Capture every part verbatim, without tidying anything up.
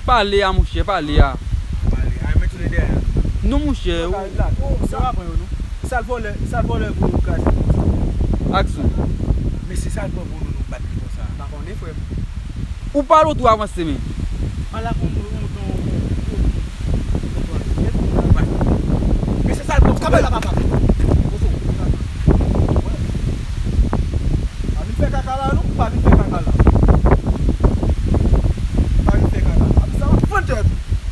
Pale a, monchè, pale a. Pale a, men tounen dèyè. Non, monchè. Ou... Sa va pran yo, non? Sa l vòlè, sa l vòlè pou yo kraze. Ak sou. Men se sa l pran pou nou, nou bat li konsa. Pa konnen, frè m. Ou pale ou tou avanse, men. Ala pou nou, nou, nou, nou. Men se sa l pran. Kanpe la, papa. Pa vin fè kaka la, non. Pa vin fè kaka la. Pa vin fè kaka. Apre sa, w ap fann tèt ou.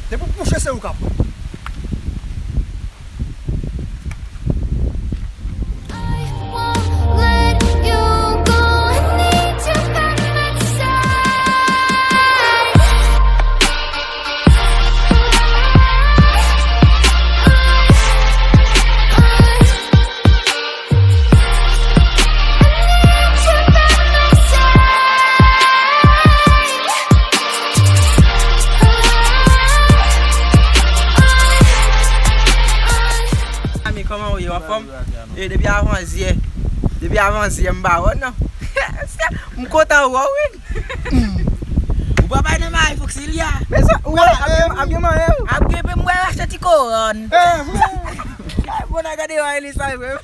Depi w kouche, se ou k ap pran. Ami, kòman w ye? W anfòm? E depi avanzyè, depi avanzyè m pa wè w non. M kontan wè w wi. Ou pa bay nan mari Foxilya. Men sa, ou wè, ap gen, ap gen manyen w. Ap gen, men m wè achte ti kowòn. Bon, a gade w a Elisa vre.